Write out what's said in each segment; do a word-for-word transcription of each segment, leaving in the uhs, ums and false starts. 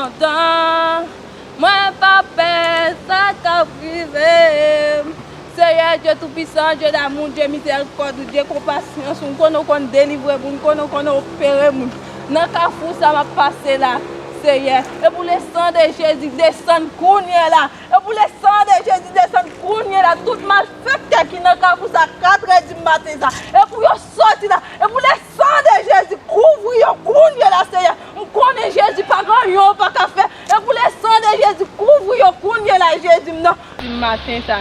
Kontan, mwen pa pè sa k ap rive m. Seyè Dye Toupisan, Dye damou, Dye mizèrikòd ou, Dye konpasyans ou, m konnen w konn delivre moun, m konnen w konn opere moun. Nan kafou sa m ap pase la, Seyè. E pou le san de Jezi desann kounye la. E pou le san de Jezi desann kounye la, tout malfektè ki nan kafou sa, katrè di maten sa, e pou yo soti la. E pou le san de Jezi kouvri yo kounye la, Seyè. M konnen Jezi pa gen anyen ou pa ka fè. E pou le san de Jezi kouvri yo kounye la, Jezi m nan. Di maten sa,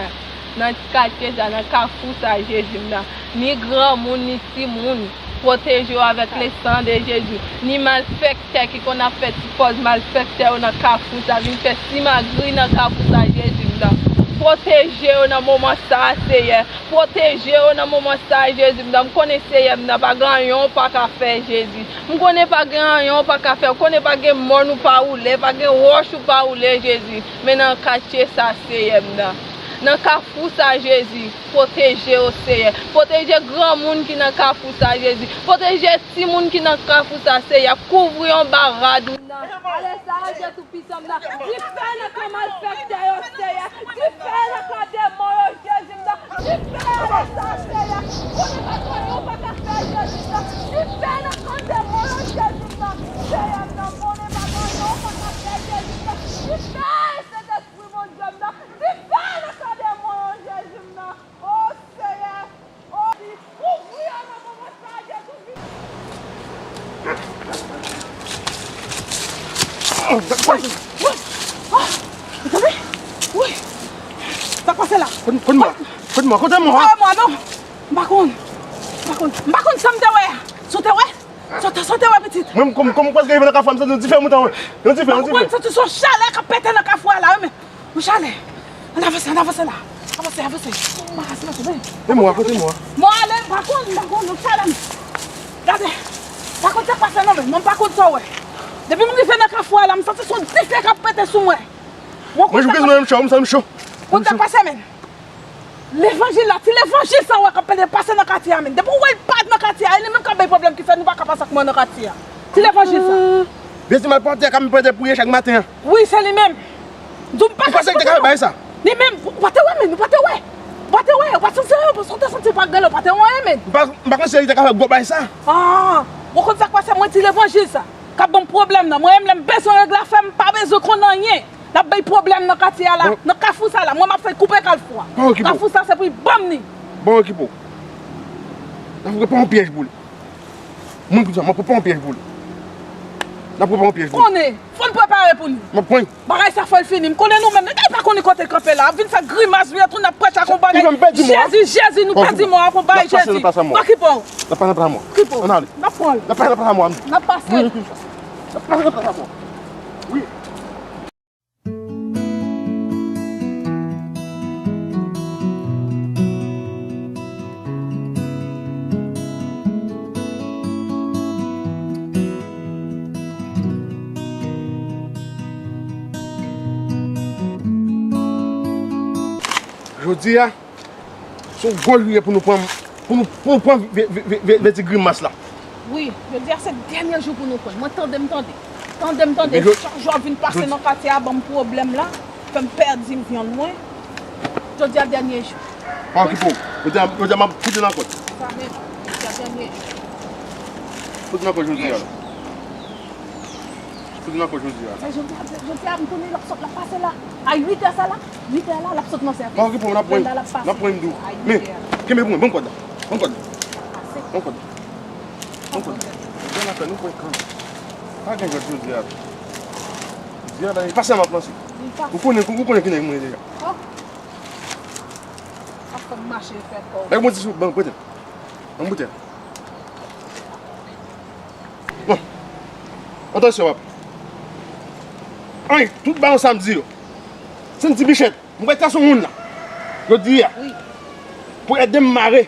nan katye sa, nan kafou sa, Jezi m nan. Ni granmoun, ni timoun. Pwoteje yo avèk le san de Jezi. Ni malfektè ki konn ap fè ti pòz malfektè yo nan kafou sa, vin fè simagri nan kafou sa, Jezi m nan. Pwoteje yo nan moman sa, Seyè. Pwoteje yo nan moman sa, Jezi m nan. M konnen, Seyè m nan, pa gen anyen w pa ka fè, Jezi. M konnen pa gen anyen w pa ka fè. M konnen pa gen mòn ou pa woule, pa gen wòch ou pa woule, Jezi. Men nan katye sa, Seyè m nan. Nan kafou sa, Jezi. Pwoteje yo, Seyè. Pwoteje granmoun ki nan kafou sa, Jezi. Pwoteje timoun ki nan kafou sa, Seyè. Kouvri yo anba rad ou. Ale sa, Dye Toupisan m nan. Dife nan kan malfektè yo, Seyè. Dife nan kan demon yo, Jezi m nan. Dife ale sa, Seyè. Konnen pa gen anyen w pa ka fè, Jezi m nan. Dife nan kan demon yo, Jezi m nan. Seyè m nan, konnen pa gen anyen w pa ka fè, Jezi m nan. Dife, Sentespri Bondye m nan. Dife nan kan demon yo, Jezi m nan. O Seyè, o, li kouvri yo nan moman sa, Jezi. Woy! Woy! Ah! Ou tande? Woy! Sa k pase la? Kote, kote mò a? Kote mò a? Kote mò a? Kote mò a, non? M pa konn. M pa konn. M pa konn sa m te wè a. Sa w te wè? Sa w te, sa w te wè, pitit? Mwen, kòm, kòm m kwè gen nan kafou a, m santi yon dife moute, wi. Yon dife, yon dife. M santi se yon chalè k ap pete nan kafou a la, wi, men. Yon chalè. Ann avanse, ann avanse la. Avanse, avanse. Ann avanse, avanse, men. E mò a, kote mò a? Mò a ale, m pa konn, m pa konn, yon chalè. Gade. M pa konn sa k pase non, men. Mwen, m pa konn sa w wè. Depi m rive nan kafou a la, m santi se yon dife k ap pete sou mwen. Mwen, mwen, jwenn mwen menm cho, m santi m cho. Konn sa k pase, men. Levanjil la, ti levanjil sa w wè k ap pede pase nan katye a, men. Depi w wè l pa nan katye a, e li menm k ap bay pwoblèm ki fè nou pa ka pase ak mwen nan katye a. Ti levanjil sa. Vye ti malpwòpte k ap pede pou ye chak maten an. Wi, se li menm. M di w m pa ka sipòte non. Ou panse li te ka fè bagay sa? Li menm, ou pa te wè, men, ou pa te wè. Ou pa te wè, ou pa te wè, ou te santi pa gen lè, ou pa te wè, men. M pa, m pa panse li te ka fè gwo bagay sa. Ah, ou konn sa k pase, mwen ti levanjil sa. K ap ban m pwoblèm nan. Mwen menm, lè m bezwen règle afè m, m pa bezwen konn anyen. L ap bay pwoblèm nan katye a la, nan kafou sa la. Mwen, m ap fè koupe kalfou a. Kafou sa, se pou y ban m ni. Bon, okipe w. N ap prepare yon pyèj pou li. Mwen, m ap prepare yon pyèj pou li. N ap prepare yon pyèj pou li. Konnen, fò n prepare pou li. M ap pran. Bagay sa fò l fini. M konnen nou menm, nèg la pa konnen kote l kanpe la. Ap vin fè grimas, vin retounen ap preche ak yon bagay. Jezi, Jezi, nou pèdi mò ak yon bagay, Jezi. Okipe w. N ap pase nan plas a mò. Okipe w. Ann ale. N ap pran l. N ap pase nan plas a mò. N ap pase. Wi, wi, wi. N ap pase nan plas a mò. Wi. Jodi a, se yon gwo jou pou nou pran, pou nou, pou nou pran vye, vye, vye, vye, vye ti grimas la. Wi, jodi a se dènye jou pou nou pran. Mwen tande m tande. Tande m tande. Chak jou ap vin pase nan katye a, ban m pwoblèm la, fè m pèdi vyann mwen. Jodi a dènye jou. Pa okipe w. Jodi a, jodi a m ap fout li nan kòd. Sa menm. Jodi a dènye jou. Fout li nan kòd jodi a la. Fout li nan kòd jodi a. Sa jodi a, jodi a, m konnen l ap sot, l ap pase la. A uit è sa la, uit è la, l ap sot nan sèvis. Pa okipe w, n ap pran, n ap pran yon dou. Men, kenbe pou mwen, ban m kòd la. Ban m kòd la. Ban m kòd la. Ban m kòd la. Bon, n ap fè nou pran kan. Pa gen jòt jodi a. Jodi a la, e pa sa m ap lanse. Ou konnen, ou konnen ki nèg mwen ye deja. Ap fè m mache fè kò. Nèg mwen di sou ban m prete. Ban m prete. Bon. Atansyon, papa. Ann, tout bawon sa m di yo. Se yon ti bichèt. M kwè se yon moun la. Jodi a. Wi. Pou ede m mare.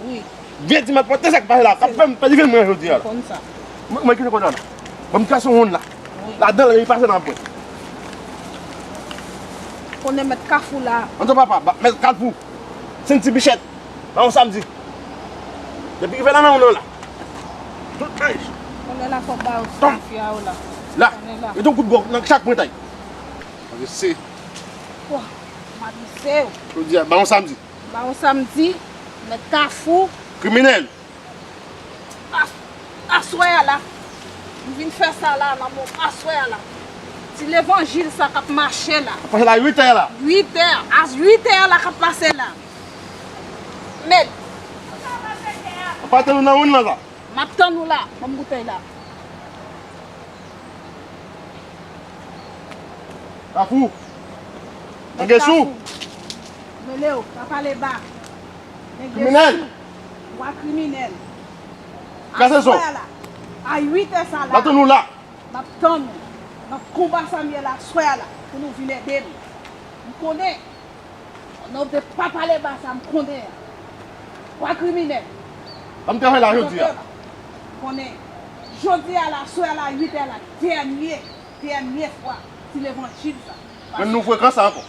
Wi. Vye di m ap pote sa k pase la. K ap fè m pèdi vyann mwen jodi a la. Konn sa. Mwen, mwen kite kòd la. Ban m trase yon moun la. Wi. Ladan l, li pase nan pwen. Konnen mèt kafou la. Antan papa, ba, mèt kafou. Se yon ti bichèt. Nan yon samdi. Depi rive nan men w la. Tout mèj. Konnen la fò ba yo fè a yo la. La, mete yon kout gòv nan chak pwentay. Mwen se. Bon, m ap di se w. Jodi a, ba yon samdi. Ba yon samdi, nèg Kafou. Kriminèl. As-, aswè a la, m vin fè sa la, nan mo aswè a la. Ti levanjil sa k ap mache la. Ap mache la uit è la. Uit è, as uit è la k ap pase la. Mèt. Ap tann ou nan woun nan la. M ap tann ou la, ban m boutèy la. Kafou. Nèg Kafou. Mele w, pa pale ba. Nèg Kriminèl. Wa kriminèl. Kase son. Aswè a la, a uit è sa la. M ap tann ou la. M ap tann ou. Nan konba sa m ye la, aswè a la, pou nou vin ede m. M konnen. Nan w te pa pale ba sa m konnen an. Wa kriminèl. Ban m travay la jodi a. Konnen. Jodi a la, aswè a la, uit è la, dènye, dènye fwa, ti levanjil sa. Menm nou frekan sa ankò.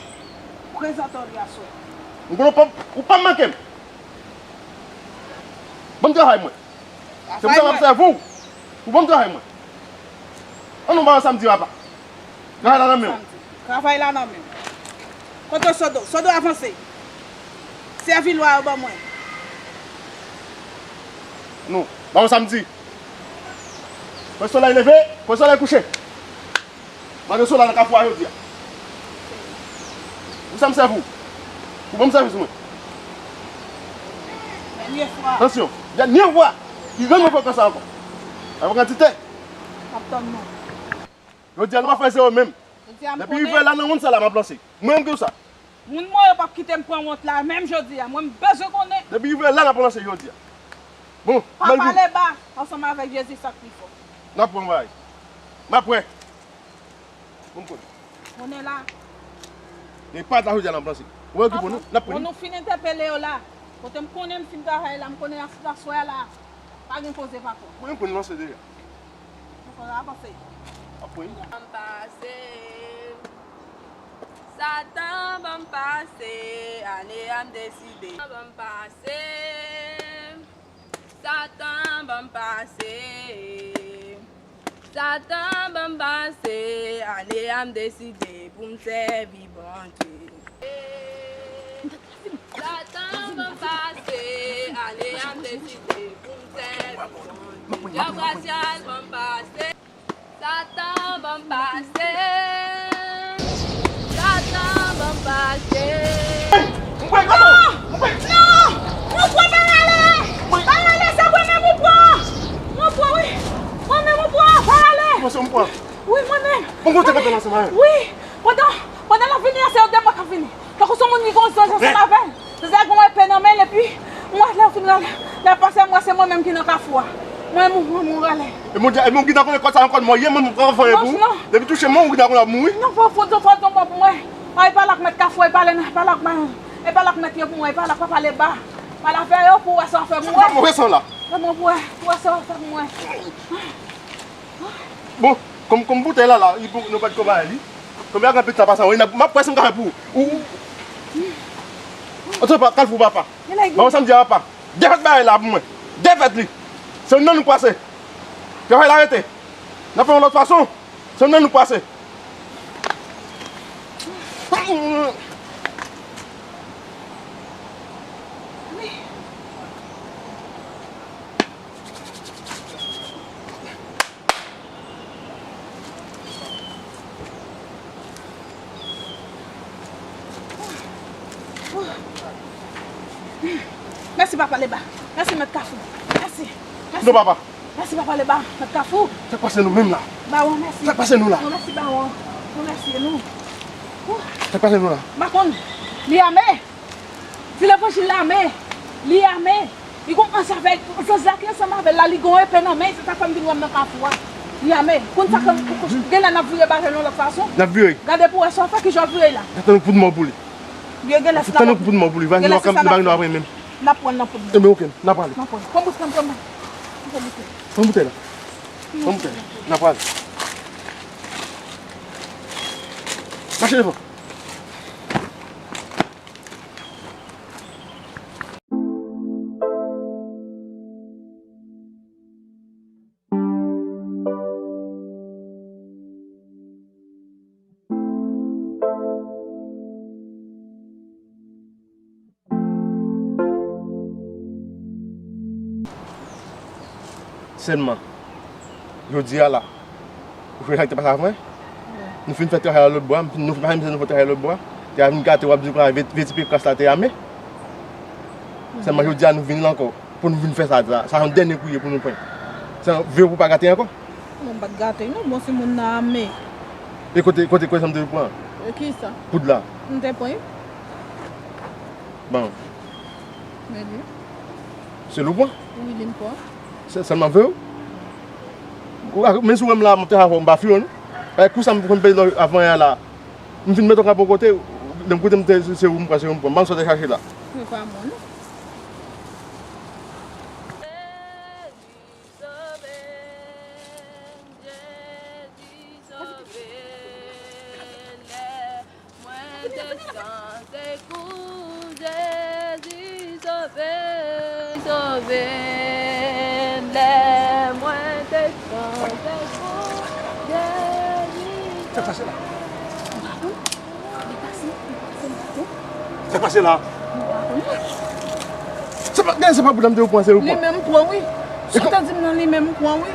Prezante w li aswè. M konnen w p ap, ou p ap manke m. Ban m travay mwen. Se pou sa m ap sèvi w. Ou ban m travay mwen. Ann nou ba yo samdi papa. Travay la nan men w. Samdi. Travay la nan men w. Kote Sodo? Sodo avanse. Sèvi lwa yo ban mwen. Nou, ba yo samdi. Pwen solèy leve, pwen solèy kouche. Mande sou la nan kafou a jodi a. Pou sa m sèvi w. Ou ban m sèvis mwen. Dènye fwa. Tansyon. Dènye fwa. Li rann mwen frekans sa ankò. Avèk kantite. M ap tann nou. Jodi a nou pa fè zewo menm. Jodi a m konnen. Depi rive la nan wonn sa la m ap lanse. Mwen menm ki w sa. Moun mwen yo p ap kite m pran wont la menm jodi a. Mwen m bezwen konnen. Depi rive la n ap lanse jodi a. Bon, pa pale ba ansanm avèk Jezi sa k pi fò. N ap pran bagay. M ap wè. Bon, m konnen. Konnen la. E pa ta jodi a n ap lanse. Ou wè ki pou nou, n ap pran. Bon, nou fin entèpele yo la. Kote m konnen m fin travay la, m konnen aswè a la. Pa gen koze pa fò. Mwen m konn lanse deja. Ankò avanse. Apre. Ban m pase. Satan, ban m pase. Ane a m deside. Ban m pase. Satan, ban m pase. Satan, ban m pase. Ane a m deside pou m sèvi Bondye. Satan, ban m pase, ane a m deside pou m sèvi Bondye. Dyab rasyal, ban m pase. Satan, ban m pase. Satan, ban m pase. Non! Non! Mwen pran, pa rale! Pa rale, se mwen menm ou pran! Mwen pran, wi! Mwen menm ou pran, pa rale! Mwen se mwen pran. Wi, mwen menm. Bon, kote k ap ansanm avè m? Wi! Pandan, pandan l ap vini an, se yon demon k ap vini. Tankou se yon moun ki gen yon zanj ansanm avè l. Zanj la gen yon epe nan men l, epi m wè lè l fin rale, lè l pase, m wè se mwen menm ki nan kafou a. Mwen, mwen, mwen, mwen rale. E Bondye, e Bondye ta konnen kòd sa nan kòd mwen ye, mwen, mwen pran fanm pou ou. Non, non. Depi touche mwen, ou ki ta konnen ap mouri. Non, fò, fò, fò, fò, fò pou mwen. Ay, pale ak mèt kafou, ay, pale, pale ak mèt, ay, pale ak mèt yo pou mwen, ay, pale ak papa Leba. Pale avè yo pou wè sa w ap fè pou mwen. Mwen, mwen, mwen, mwen, mwen, pou wè, pou wè sa w ap fè pou mwen. Bon, kòm, kòm boutèy la, la, li bon, nou pa t ko bay li. Kòm y a gran pit la pase, wi, n ap, m ap wè sa m ka fè pou ou. Ou, ou. Antre pa, Kalfou papa. Ba w sa m di a papa. Defèt bagay la pou mwen. Defèt li. Se nan nou pase. Travay la rete. N ap fè yon lòt fason. Se nan nou pase. Mèsi, papa Leba. Mèsi, mèt Kafou. Mèsi. Mèsi. Non, papa. Mèsi, papa Leba. Mèt Kafou. Sa k pase nou menm la? Bawon, mèsi. Sa k pase nou la? Mèsi, bawon. Mèsi nou. Sa k pase nou la? M pa konn. Li ame. Di levanjil la ame. Li ame. Li gon ansanm avèk zanj la ki ansanm avè l la, li gon epe nan men, se sa k fè m vin wè m nan kafou a. Li ame. Konn sa k, genlè n ap vire bagay yon lòt fason. N ap vire. Gade pou wè sa w fè, kijan w vire la. N ap tann yon kout mò pou li. Yo genlè se tann yon kout mò pou li, va gen lè se sa n ap fè. N ap pran nan poud mwen. Ebyen, oke, n ap ale. N ap pran. Pran boutèy la, pran boutèy. Pran boutèy la. Pran boutèy la. N ap ale. Mache devan. Sèlman, jodi a la, ou sonje sa k te pase avan? Nou fin fè travay a lòt bò a, nou fin pase misye, nou fè travay a lòt bò a. Te a vin gate, w ap di w ka vye, vye ti pekras la te ame. Sèlman jodi a nou vin la ankò, pou nou vin fè sa, sa, sa se yon dènye kouri pou nou pran. Se vye pou pa gate ankò. Non, m pa t gate non, bon, si moun nan ame. E kote, kote, kote sa m te pran? E kisa? Poud la. M te pran. Bon. Men li. Se li w pran? Wi, li m pran. Se sèlman vre w? Ou, men si w wè m la, m te avè w, m pa fiyon non. Paske kou sa m konn peye avan yè la. M fin mete w kanpe yon kote, lè m koute m te, se ou m pran, se ou m pran. Ban m sa w te chache la. Se pa mwen non. Jezi sove m, Jezi sove m, lè mwen te san sekou, Jezi sove m, sove m, lè mwen te san sekou, Jezi sove m. Sa k pase la? Se pa, gade, se pa poud la m te pran, se ou pran. Li menm pran, wi. Sa w te di m nan, li menm pran, wi.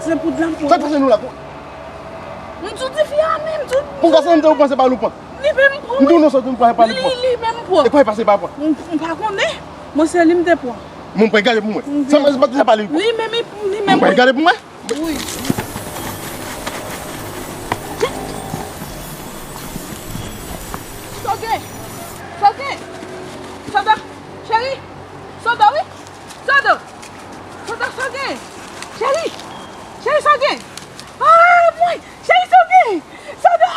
Se poud la m pran. Sa k pase nou la? M tou di fi a menm, m tou. Pou gade, m te pran, se pa li w pran. Li menm pran, wi. M tou non, sa w te pran, se pa li w pran. Li, li menm pran. E pa pase pa pran. M, m pa konnen. Mwen, se li m te pran. Mwen, pran, gade pou mwen. Sa, se pa, se pa li w pran. Li menm, li, li menm. Mwen, pran, gade pou mwen. Wi. Sa w gen? Sa w gen? Sandra, cheri. Sandra, wi. Sandra. Sandra, sa w gen? Cheri. Cheri, sa w gen? Ah, mwen. Cheri, sa w gen? Sandra.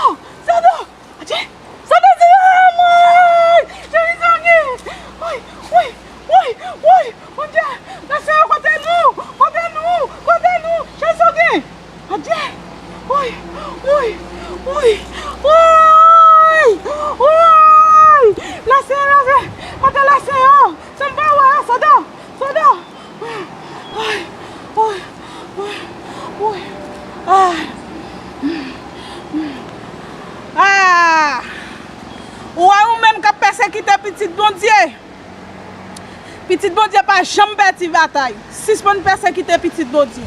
Sandra. Adje! Sa w te di a, mwen! Cheri, sa w gen? Woy, woy, woy, woy! Bondye! Nan Senyè, kote nou? Kote nou? Kote nou? Cheri, sa w gen? Adje! Woy, woy, woy! Woy! Woy! Nan Senyè, nan Senyè! Kote nan Senyè? Sa m pa wè a, Sandra! Sandra! Ay, ay, ay, ay, ay. Ah. Ah. Ou wè ou menm k ap pèsekite pitit Bondye. Pitit Bondye pa janm pèdi batay. Sispann pèsekite pitit Bondye.